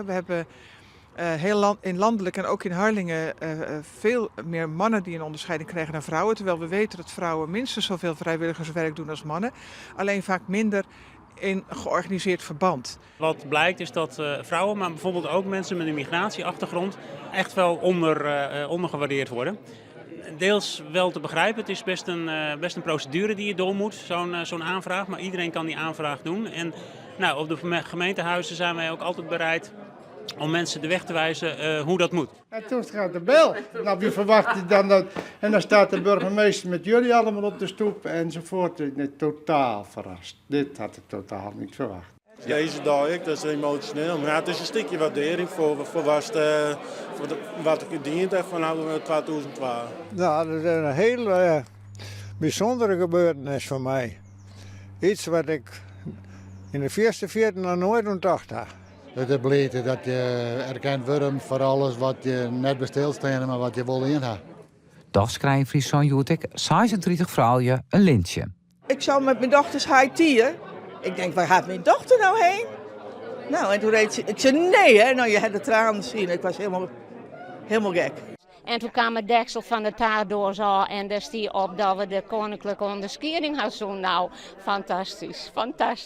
We hebben heel land, in landelijk en ook in Harlingen veel meer mannen die een onderscheiding krijgen dan vrouwen. Terwijl we weten dat vrouwen minstens zoveel vrijwilligerswerk doen als mannen. Alleen vaak minder in georganiseerd verband. Wat blijkt is dat vrouwen, maar bijvoorbeeld ook mensen met een migratieachtergrond, echt wel ondergewaardeerd worden. Deels wel te begrijpen, het is best een procedure die je door moet, zo'n aanvraag. Maar iedereen kan die aanvraag doen. En nou, op de gemeentehuizen zijn wij ook altijd bereid om mensen de weg te wijzen hoe dat moet. En toen gaat de bel. Nou, wie verwacht je dan dat? En dan staat de burgemeester met jullie allemaal op de stoep enzovoort. Ik ben totaal verrast. Dit had ik totaal niet verwacht. Deze dag, dat is emotioneel. Maar ja, het is een stukje waardering voor wat ik verdiend heb vanaf 2012. Nou, dat is een heel bijzondere gebeurtenis voor mij. Iets wat ik in de eerste 40 nog nooit ontdacht had. Het is blij dat je erkend wordt voor alles wat je net besteld staan, maar wat je wel in hebt. Dochs krije yn Fryslân hjoed ek 36 froulju in lintsje. Ik zou met mijn dochters high. Ik denk, waar gaat mijn dochter nou heen? Nou, en toen reed ze. Ik zei, nee hè. Nou, je had de tranen zien. Ik was helemaal, helemaal gek. En toen kwam het deksel van de taartdoos al en daar stond op dat we de koninklijke onderscheiding hadden. Nou, fantastisch, fantastisch.